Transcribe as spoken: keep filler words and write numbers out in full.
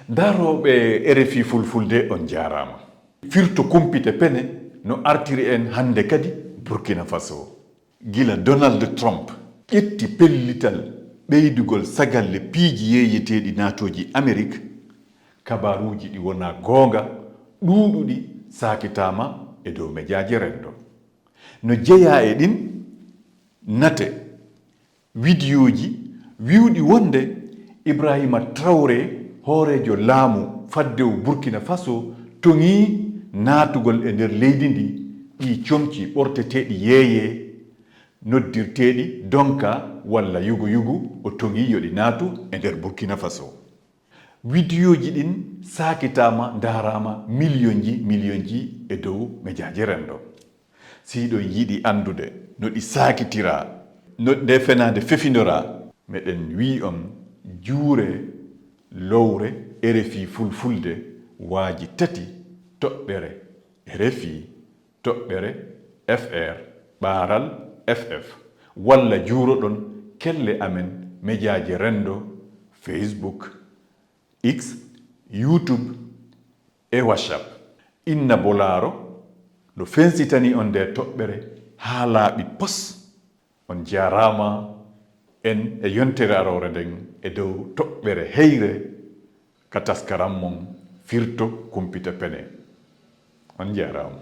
Darooɓe R F I Fulfulde, on njaaraama. Firto kumpite pene no artiri en hannde kadi Burkina Faso. Gila Donald Trump ƴetti pellital ɓeydugol sagalle piiji yeeyeteeɗi naatooji Amerik, kabaaruuji ɗi wonaa goonga ɗuuɗuɗi saakitaama e dow mejaaje renndo. No jeyaa e ɗin nate, widiyooji wi'uɗi wonde Ibrahima Traoré, hooreejo laamu faddewu Burkina Faso, toŋii naatugol e nder leydi ndi ɗii comci ɓorteteeɗi yeeyee, noddirteeɗi donka walla yugu-yugu, o toŋii yo ɗi naatu e nder Burkina Faso. Widiyooji ɗin saakitaama, ndaaraama miliyonji miliyonji e dow mejaaje renndo. Si hiɗon yiɗi anndude no ɗi saakitiraa, no nde fenaande fefindoraa, meɗen wi'i on juuree lowre R F I Fulfulde waaji tati, toɓɓere R F I, toɓɓere F R, ɓaaral F F, walla juuroɗon kelle amen mejaaje renndo, Facebook, X, YouTube e WhatsApp. Inna Bolaaro no fensitanii on ndee toɓɓere haa laaɓi pos. On njaaraama en e yontere aroore nden e dow toɓɓere heyre ka taskaram mon Firto Kumpite Pene. On njaaraama.